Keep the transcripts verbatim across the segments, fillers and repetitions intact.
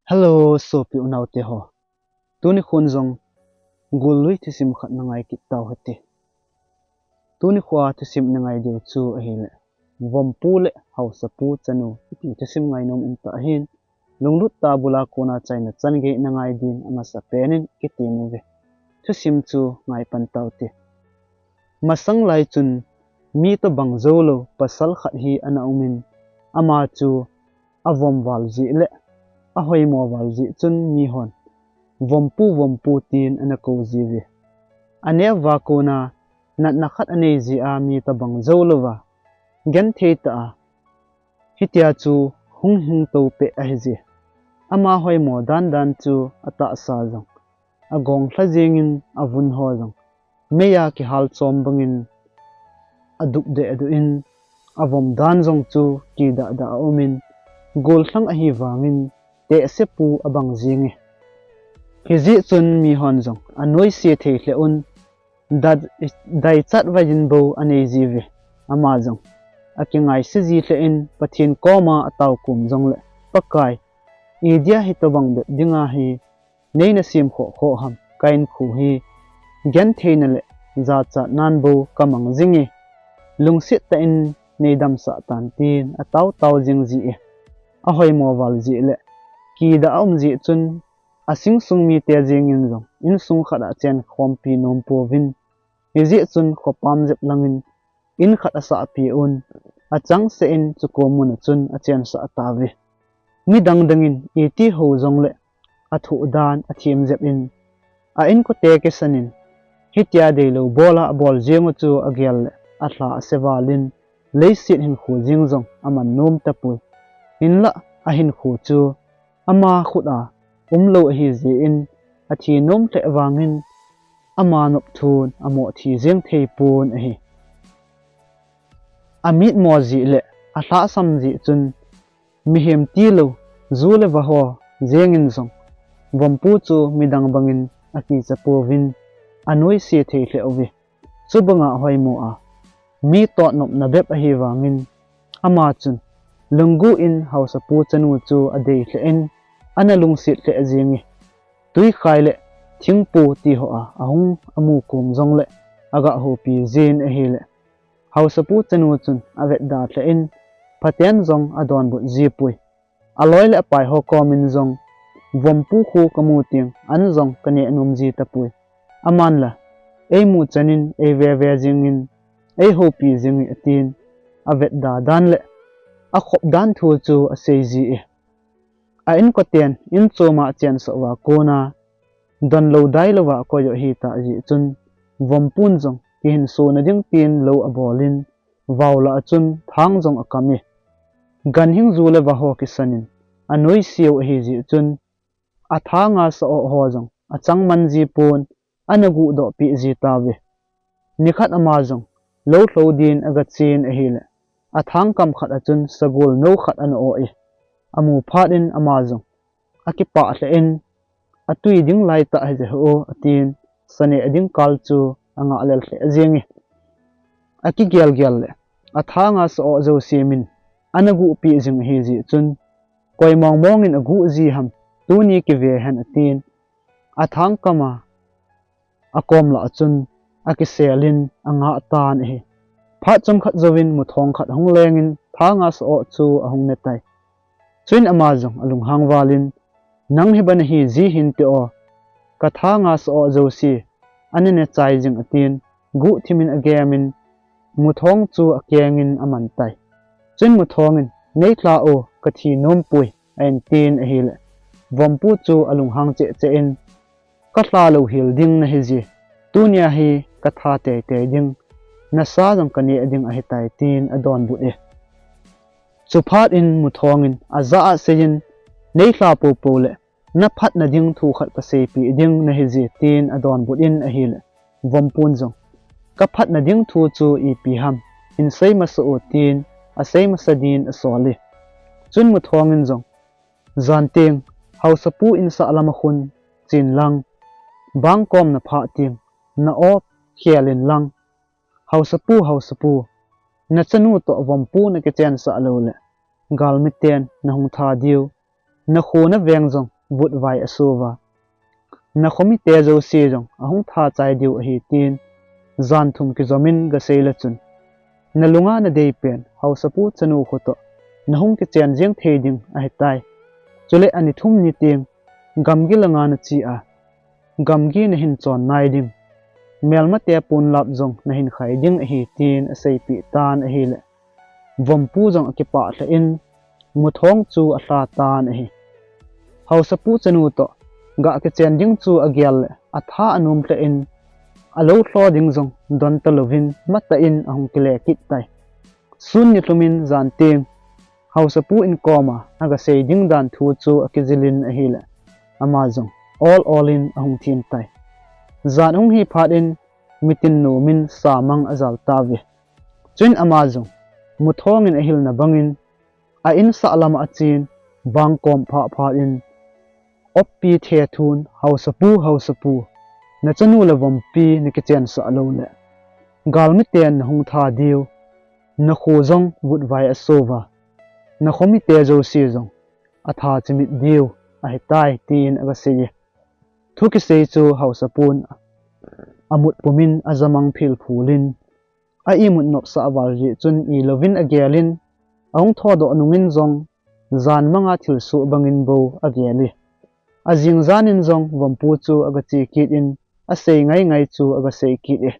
Hello, sopi unaute ho. Tuni khun jong gul lui thusim khat na ngai kit tau hite. Tuni khua thusim na ngai diu chu ahile, Vompu le Haosapu chanu, iti thusim ngai nom um ta ahin, lunglut tah bula kona chaina chan gei na ngai din amasa penin kitem uve. Thusim chu ngai pan taute. Masang lai chun mi tobang jou lou pasal khat hi ana umin, ama chu avom val jeh le ahoimo val jeh chun mihon Vompu, Vompu tin ana kou jiuve. Aneo va kona natna khat anei jeh a mi tobang jou louva genthei tah a hitia chu hung hing to peh ahi jeh. Ama hoimo dan dan chu atahsa jong agong lha jingin, avun ho jong meiya kihal chom bangin adup deh duh in, avom dan jong chu kidah dah a umin, gollhang ahi vangin tehse pu abang jinge. Hijeh chun mihon jong anoise thei lheh un, da-, daichat vaijin bou anei jiuve. Ama jong akingaise ji lheh in Pathen koma atao kum jongle, Pakai, idia hitobang bep dinga hi neina sem khoh khoh ham, ka inkho hi gentheina le jachatnan bou kamang jinge, lungset tah in neidamsah tan, tin atao tao jing jie. Ahoimo val jeh le kidah a um jeh chun, asing sung mite jengin jong insung khat a achen khompi nom pouvin, hijeh chun khopam jep langin in khat asahpi un, achangseh in chuche mun a chun achensah tauve. Midang dangin iti ho jongle athoh dan athem jep in, a inkote kisanin hitia deilou bol a abol jeng u chu agel le alha ase valin, leiset hinkho jeng jong aman nom tapoi. Hinlah ahinkho chu ama khut a umlou ahi jeh in, athi nom lheh vangin ama nopthun amo thi jeng thei pon ahi. Amitmo jeh le alhahsam jeh chun mihem tilou, ju le va ho jengin jong Vompu chu midang bangin akicha pouvin, anoise thei lheh uve. Chubanga hoimo a mi totnopna bep ahi vangin, ama chun lunggu in Haosapu chanu chu adei lheh in, ana lungset lheh jinge. Twikhai le thingpu ti ho a ahung amu kum jongle aga houpi jin ahile, Haosapu chanu chun avetda lheh in, phaten jong adonbut jipoi. Aloi le apai ho komin jong, Vompu khu kamu teng an jong kaneh nom ji tapoi. Aman la eimu chanin eiveve jingin, eihoupi jinge, atin, avetda dan le akhop dan thu chu asei jie. A inkoten inchoma achensah uva kona donlou dailouva akoi u ahitah jeh chun, Vompun jong kihinsona ding tin lou abolin, vaolah a chun thang jong akam e. Ganhing ju le va ho kisanin anoiseu ahi jeh chun, athanga sa-oh ho jong achang man jipon, ana guhdoh peh ji tauve. Nikhat ama jong lou lhou din agachen ahile, athang kam khat a chun sagol nou khat ana oh e. Amu phat in ama jong akipah lheh in, atwi ding laitah hije ho, atin, saneh ding kal chu angah lel lheh jinge. Akigel gel le athanga sa-oh jouse min ana guhpeh jing ahi jeh chun, koi mong mongin aguh ji ham, tuni kive hen, atin, athang kama akom lah a chun akiselin angah tan ahi. Phat chomkhat jouvin muthong khat ahung lengin thanga sa-oh chu ahung ne tai. Chuin ama jong alunghang valin, nang hi bana hi ji hinte o, kathanga sa-oh jouse ana ne chai jing, atin, guhthimin agemin, muthong chu akengin aman tai. Chuin muthongin, neilha o, kathi nompoi, ahin tin ahile, Vompu chu alunghang cheh cheh in, kalha louhel ding nahi je, tunia hi katha teitei ding, nasa jong kaneh ding ahitai, tin adonbut e. Chuphat in muthongin ajah a seiyin, neilha poupou le, naphatna ding thu khat kaseipeh ding nahi je, tin adonbut in ahile, Vompun jong, kaphatna ding thu chu ipi ham, hinsei masa o, tin asei masa din asol e. Chun muthongin jong, janteng, Haosapu insah lama khun chen lang, bangkom naphah teng, na-o khel in lang, Haosapu, Haosapu, nachanu toh Vompu nakichensah loule, galmiten nahung tha diu, nakho naveng jong vutvai asuva. Na khomite jouse jong ahung tha chai diu ahi, tin jan thum kijomin gasei le chun, na lunga nadei pen Haosapu chanu kho toh nahung kichen jeng thei ding ahitai. Chule ani thum ni teng gamgi langa nache a, gamgi nahin chon nai ding, melmate ponlap jong nahin khai ding ahi, tin aseipeh tan ahile, Vompu jong akipah lheh in, muthong chu alha tan ahi. Haosapu chanu toh gah kichen ding chu agel le atha anom lheh in, alou lho ding jong don talouvin matah in ahung kile kit tai. Sun nilhum in jan teng Haosapu in koma agasei ding dan thu chu akijil in ahile, ama jong ol ol in ahung them tai. Jan ahung hi phat in mitin nom in samang ajal tauve. Chuin ama jong muthong in ahilna bangin a insah lama achen, vangkom phah phat in, oppi thethun, Haosapu, Haosapu, nachanu le Vompi nakichensah lou le, galmiten nahung tha diu, nakho jong vutvai asuva, na khomite jouse jong atha chimit diu ahitai, tin agasei e. Thu kisei chu Haosapun amut pumin ajamang philphul in, a imut nopsah val jeh chun ilouvin agel in, ahung thodoh nungin jong jan manga thilsoh bangin bou agel e. Ajing jan in jong Vompu chu agache kit in, asei ngai ngai chu agasei kit e.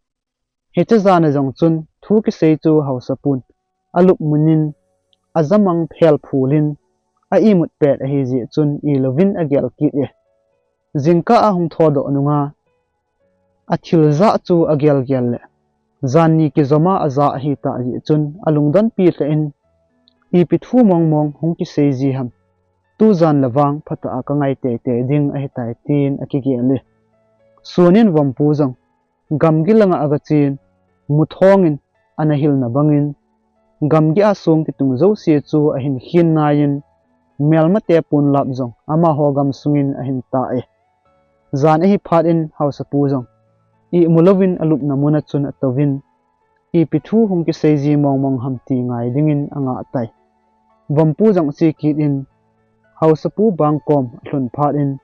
Hiche jan a jong chun thu kisei chu Haosapun alupmun in, ajamang philphul in, a imut pet ahi jeh chun ilouvin agel kit e. Jingkah ahung thodoh nunga athil jah chu agel gel le, janni kijoma ajah ahitah jeh chun alungdonpi lheh in, ipi thu mong mong hung kisei ji ham, tujan le vang phatah a kangai teitei ding ahitai, tin akigel e. Sun in Vompu jong gamgi langa agachen, muthong in ana hilna bangin, gamgi a song kitung jouse chu ahin khin nai in, melmate ponlap jong amaho gamsung in ahin tah e. Jan ahi phat in Haosapu jong imu louvin alupna mun a chun atouvin, ipi thu hung kisei ji mong mong ham ti ngai dingin angah tai. Vompu jong ache kit in, Haosapu bangkom alhun phat in,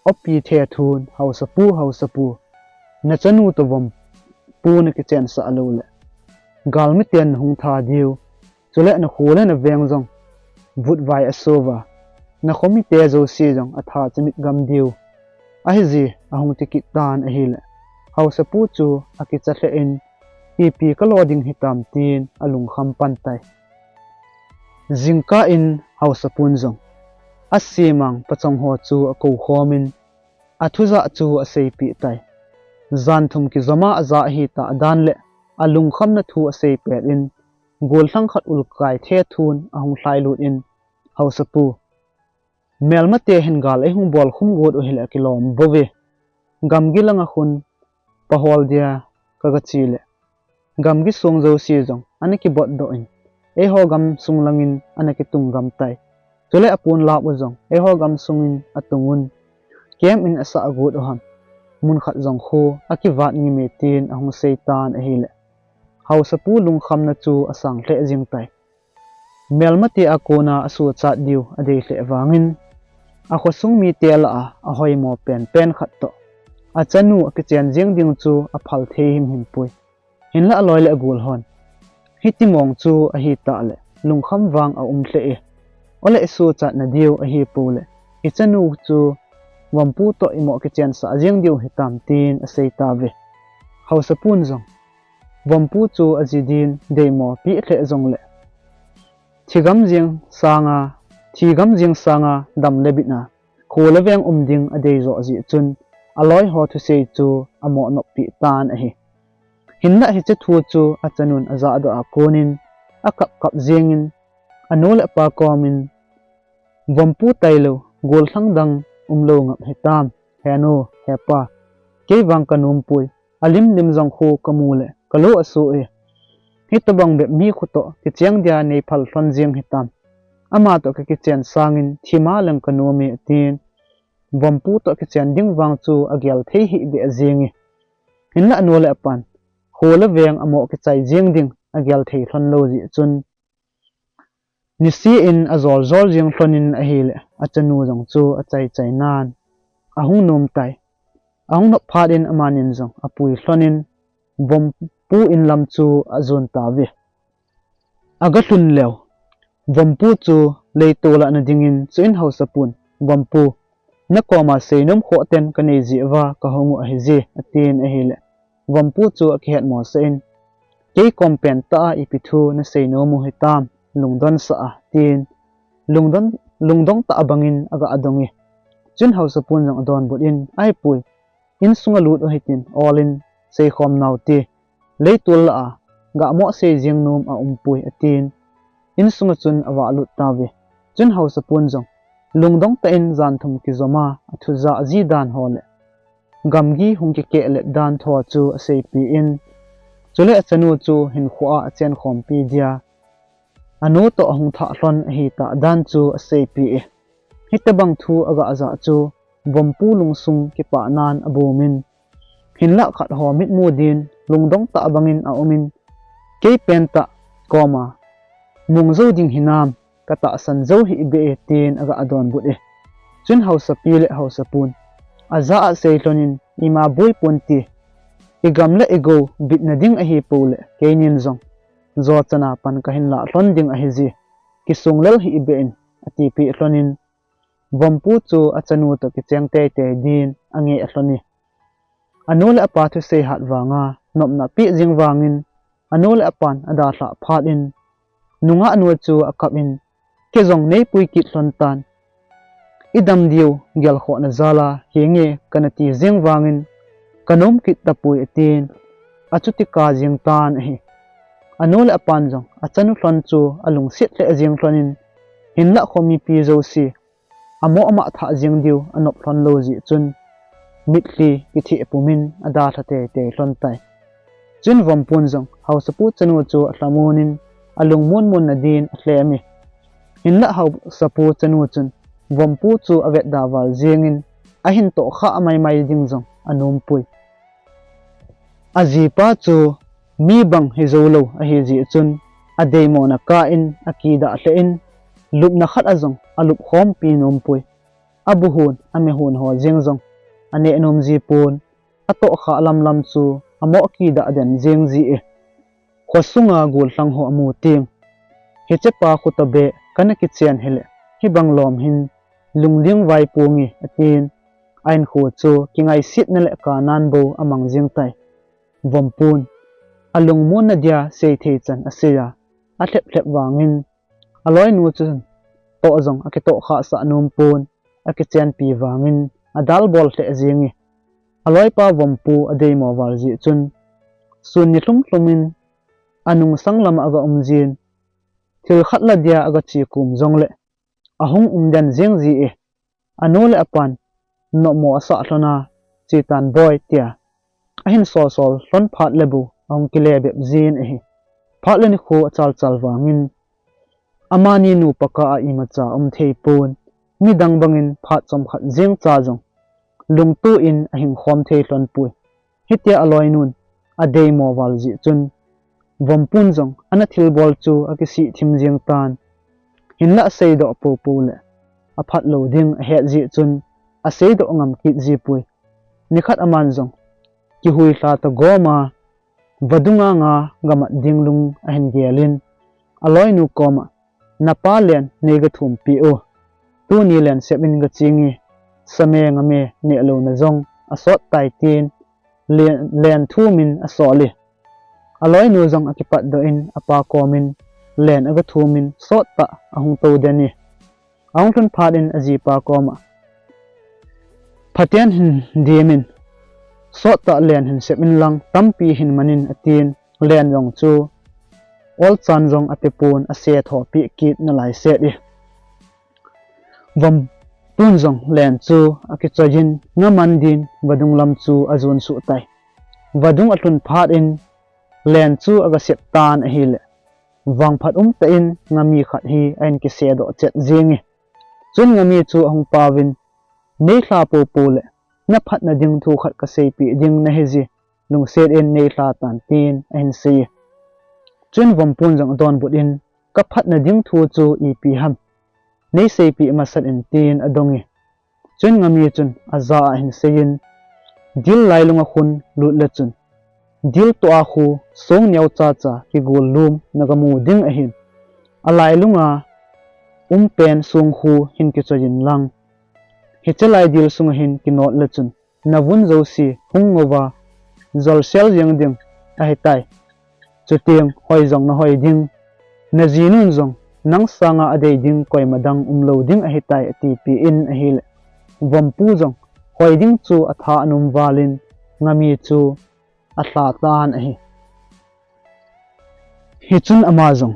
oppi thethun, Haosapu, Haosapu, nachanu toh Vompu nakichensah lou le, galmiten nahung tha diu, chule nakho le naveng jong vutvai asuva, na khomite jouse jong atha chimit gam diu ahi ji, ahung ti kit tan ahile, Haosapu chu akicha lheh in, ipi kalo ding hitam, tin alungkham pan tai. Jingkah in Haosapun jong asemang pachong ho chu akou khom in, athu jah chu aseipeh tai. Jan thum kijoma ajah ahitah dan le alungkhamna thu asei pet in, gollhang khat ulkai thethun ahung lhailut in, Haosapu, melmate hin gal eihung bol khum got u hile akilom bouve. Gamgi langa khun pahol dia kagache le, gamgi song jouse jong ana kibotdoh in, eiho gamsung langin ana kitung gam tai. Chule aponlap u jong eiho gamsung in atung un, kem in asah got u ham, mun khat jong khu akivat ngim e, tin ahung sei tan ahile, Haosapu lungkhamna chu asang lheh jing tai. Melmate a kona asuhchat diu adei lheh vangin, akhosung mite lah a ahoimo penpen khat toh achanu akichen jeng ding chu aphal thei himhim poi. Hinlah aloi le agol hon, hiti mong chu ahitah le lungkham vang aum lheh e. Ole, isuhchatna diu ahipou le, ichanu chu Vompu toh imo kichensah jeng diu hitam, tin asei tauve. Haosapun jong Vompu chu aji din deimo peh lheh jongle, thigam jeng sanga, thigam jeng sanga dam le bitna, kho le veng um ding adei joh jeh chun, aloi ho thusei chu amo noppi tan ahi. Hinlah hiche thu chu achanun ajahdoh a konin, akap kap jengin, anu le apa komin, Vompu tailou gollhang dang umlou ngap hitam, he nu, he pa, kei vang kanom poi, alim lim jong khu kamu le kalo asoh e. Hitobang bep mi kho toh kicheng dia neiphal lhon jeng hitam. Ama toh kakichen sangin thima leng kanom e, atin, Vompu toh kichen ding vang chu agel thei hih beh jeng e. Hinlah anu le apan, kho le veng amo kichai jeng ding agel thei lhon lou jeh chun, Nisih in ajol jol jing lhonin ahile, achanu jong chu achai chai nan ahung nom tai. Ahung nop phat in amanin jong apui lhonin, Vompu in lam chu ajon tauve. Aga lhun leu, Vompu chu leitol a ana dingin, chuin haosapun, Vompu, nakoma seinom khoh ten kanei jeh uva kahung u ahije, atin ahile, Vompu chu akihet mosah in, kei kom pentah a ipi thu nasei nom u hitam, lungdon sah a, tin lungdon, lungdong tah bangin aga adong e. Chuin haosapun jong adonbut in, ahipoi, insunga lut u hitin, olin seikhom nau te, leitol lah a gah mo sei jing nom aumpoi, atin, insunga chun avah lut tauve. Chuin haosapun jong lungdong tah in jan thum kijom a, athu jah ji dan ho le gamgi hung kikeh let dan tho chu aseipeh in, chule achanu chu hinkho a achenkhompi dia anu toh ahung thah lhon ahitah dan chu aseipeh e. Hitobang thu aga jah chu Vompu lungsung kipah nan abum in, hinlah khat ho mitmu din lungdong tah bangin aum in, kei pentah koma mong jou ding hinam, katahsan jou hih beh e, tin aga adonbut e. Chuin haosapi le haosapun ajah a sei lhonin, ima boi ponte, igam le igou bitna ding ahipou le keinin jong jo chan a pan kahin lah lhon ding ahije, kisung lel hih beh in, atipeh lhonin, Vompu chu achanu toh kicheng teitei din angeh lhon e. Anu le apa thusei hat vanga nopna apeh jing vangin, anu le apan adalhah phat in, nungah nu chu akap in, kei jong neipui kit lhon tan, idam diu gelkhohna jal a hinge kana ti jing vangin, kanom kit tapoi, atin, achuti kap jing tan ahi. Anu le apan jong achanu lhon chu alungset lheh jing lhonin, hinlah kho mipi jouse amo ama thah jing diu anop lhon lou jeh chun, mitlhi kitheh pumin adalha teitei lhon tai. Chuin Vompun jong haosapu chanu chu alhamon in, alungmon monna din alhem e. Hinlah haosapu chanu chun Vompu chu avetda val jengin, ahin tohkhah maimai ding jong anompoi. Ajipa chu mi bang hijou lou ahijeh chun, adeimona kah in akidah lheh in, lupna khat a jong alupkhompi nompoi. Abuhon, amehon ho jeng jong aneh nom jipon, atohkhah lamlam chu amo kidah den jeng ji e. Khosunga gollhang ho amu teng, hichepa khu toh beh kana kichen hile, hibang lom hin lungding vaiponge, atin, a-inkho chu kingaisetna le kanan bou amang jeng tai. Vompun alungmonna dia seithei chan asei a, alhep lhep vangin, aloinu chun toh jong akitohkhah sah nompon, akichenpi vangin adalbol lheh jenge. Aloipa Vompu adeimo val jeh chun, sun nilhum lhum in anungsang lama aga um jin, thil khat la dia aga chekom jongle, ahung um den jeng ji e. Anu le apan nopmo asah lhon a, chetan boi, tia ahin solsol lhon phat le bou ahung kile bep jin ahi. Phat le nikho achal chal vangin, amani nupa kah a imacha aum theipon, midang bangin phat chomkhat jeng cha jong lungtuh in ahingkhom thei lhonpoi. Hitia aloinun adeimo val jeh chun, Vompun jong ana thilbol chu akisih thim jeng tan. Hinlah seidoh poupou le aphat lou ding ahet jeh chun, aseidoh ngam kit jipoi. Nikhat aman jong kihuilha toh gom a, vadung anga gamat ding lung ahin gelin, aloinu koma, napa len neiga thumpeh u, tuni len sep in gachenge, same ngame nehlouna jong asot tai, tin len, len thumin asol e. Aloinu jong akipatdoh in apa komin len aga thumin sottah ahung tou den e. Ahung lhun phat in ajipa koma, phaten hin dimin, sottah len hin sep inlang tampi hin manin, atin, len jong chu olchan jong apepon, ase thopeh kit nalai set e. Vompun jong len chu akichoiyin ngaman din vadung lam chu ajon suh tai. Vadung alhun phat in len chu aga sep tan ahile, vangphat umtah in ngami khat hi ahin kisedoh chet jenge. Chun ngami chu ahung paovin, neilha poupou le naphatna ding thu khat kaseipeh ding nahije, lungset in neilha tan, tin ahin sei e. Chun Vompun jong adonbut in, kaphatna ding thu chu ipi ham, neiseipeh masat in, tin adong e. Chun Ngami chun aja a ahin seiyin, dil lailunga khun lut le chun, dil toh a khu song neocha cha kigol lum nagamu ding ahin, alailunga umpen song khu hin kichoiyin lang, hiche lai dil sunga hin kinot le chun, navun jouse hung ngouva jolsel jeng ding ahitai. Chuteng hoi jong nahoi ding, najinun jong nang sanga adei ding koima dang umlou ding ahitai, atipeh in ahile, Vompu jong hoi ding chu atha anom valin, Ngami chu alha tan ahi. Hichun ama jong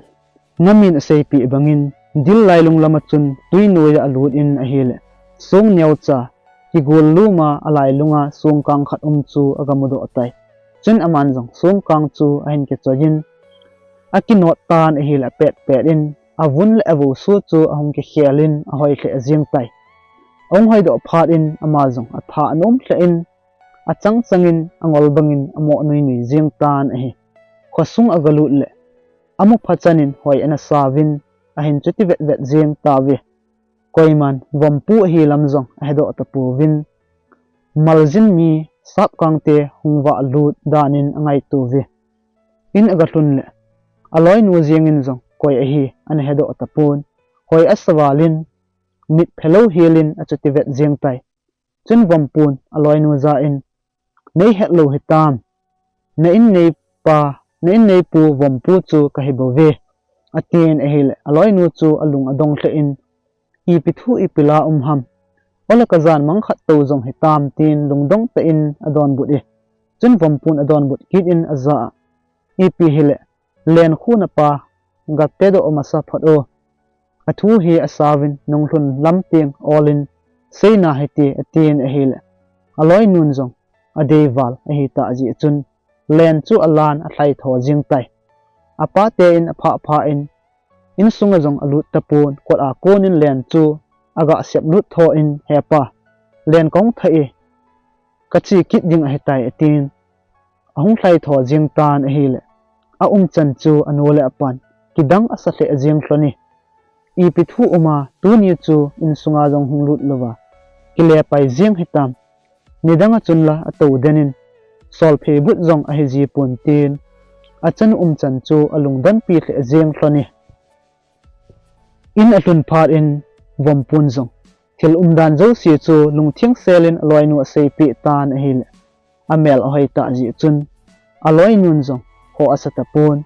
Ngamin aseipeh bangin, dil lailung lama chun tui noiya alut in ahile, song neocha kigol luma alailunga songkang khat um chu agamudoh tai. Chun aman jong songkang chu ahin kichoiyin, akinot tan ahile, apet pet in, avun le avousu chu ahung kikhelin ahoi lheh jeng tai. Ahung hoidoh phat in ama jong atha anom lheh in, achang changin angol bangin amo nui nui jeng tan ahi. Khosung agalut le, amu phachanin hoi ana sauvin, ahin chuti vet vet jeng tauve. Koiman Vompu ahi lam jong ahedoh tapouvin, maljin mi sapkangte hung valut danin angaito uve. In agalhun le, aloinu jengin jong koi ahi ana hedoh tapon, hoi asa valin, mitphe louhelin achuti vet jeng tai. Chun Vompun aloinu ja in, neihet lou hitam, na in neipa, na in neipu Vompu chu kahi bouve, atin ahile, aloinu chu alung adong lheh in, ipi thu ipi la um ham, ole kajan mang khat tou jong hitam, tin lungdong tah in adonbut e. Chun Vompun adonbut kit in aja a, ipi hile, Len khu napa gapedoh masa phot o, athu hi asauvin, nunglhun lam teng olin seina hite, atin ahile, aloinun jong adei val ahitah jeh chun, len chu alan alhaitho jeng tai. Apate in aphah phah in, insunga jong alut tapon, kot a konin len chu aga seplut tho in, hepa, len kahung thah e, kache kit ding ahitai, atin, ahung lhaitho jeng tan ahile, aumchan chu anu le apan kidang asa lheh jeng lhon e. Ipi thu uma tuni chu insunga jong hung lut louva kile pai jeng hitam, nidanga chun la atou den in, solphei but jong ahi jipon, tin achanu umchan chu alungdonpi lheh jeng lhon e. In alhun phat in Vompun jong thil umdan jouse chu lungtheng selin aloinu aseipeh tan ahile, amel ahoi tah jeh chun, aloinun jong khoh asa tapon,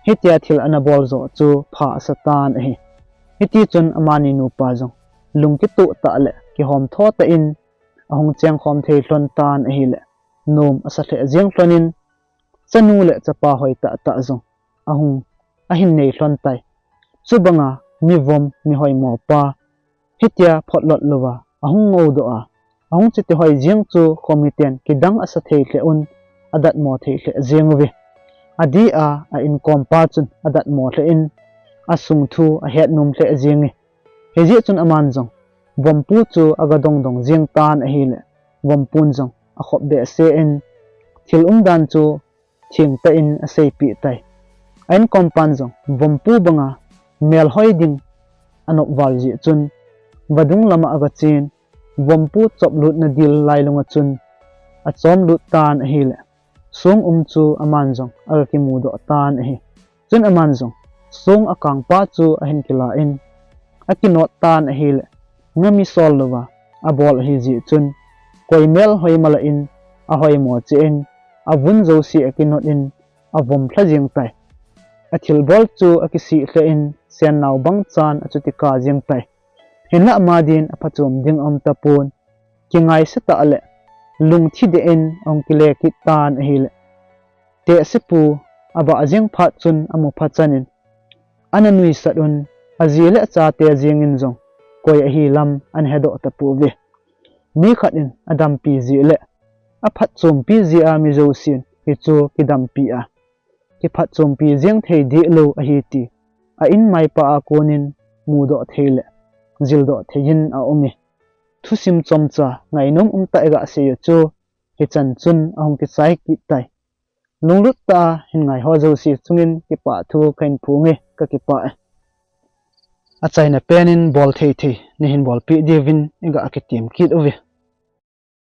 hitia thil ana bol joh chu pha asa tan ahi. Hitichun amani nupa jong lung kitoh tah le kihomtho tah in ahung chengkhom thei lhon tan ahile, nom asa lheh jeng lhonin, chanu le chapa hoi tah tah jong ahung, ahin nei lhon tai. Chubanga mi vom, mi hoimo pa, hitia photlot louva ahung ngoudoh a, ahung chuti hoi jeng chu khomiten kidang asa thei lheh un, adatmo thei lheh jeng uve. Adeh a, a inkom pa chun adatmo lheh in, asung thu ahet nom lheh jeng e. Hijeh chun aman jong Vompu chu aga dongdong jeng tan ahile, Vompun jong akhop behseh in, thil umdan chu thengtah in aseipeh tai. A inkom pan jong Vompu banga melhoi ding anop val jeh chun, vadung lama aga chen, Vompu choplutna dil lailunga chun achomlut tan ahile, song um chu aman jong aga kimudoh tan ahi. Chun aman jong song akangpa chu ahin kila in, akinot tan ahile, Ngami sol louva abol ahi jeh chun, koi melhoi malah in ahoimo cheh in, avun jouse akinot in, avom lha jeng tai. Athilbol chu akisih lheh in, sennao bangchan achuti kap jeng tai. Hinlah ama din aphachom ding aum tapon, kingaise tah le lungthim deh in ahung kile kit tan ahile, tehsepu abah jeng phat chun amu phachanin, ana nuisat un, aji le achate jengin jong koi ahi lam ana hedoh tapouve. Mi khat in adampi jeh le aphatchompi jeh a mi jousen hichu kidampi a, kiphatchompi jeng thei deh lou ahi ti a inmaipa a konin mudoh thei le jildoh thei in aum e. Thusim chomcha ngainom umtah iga seiyu chu hichan chun ahung kichai kit tai. Lunglut tah a hin ngaiho jouse chungin kipah thu kahin phong e, kakipah e. achaina pen in bol thei thei nahin bolpeh diuvin iga kitem kit uve.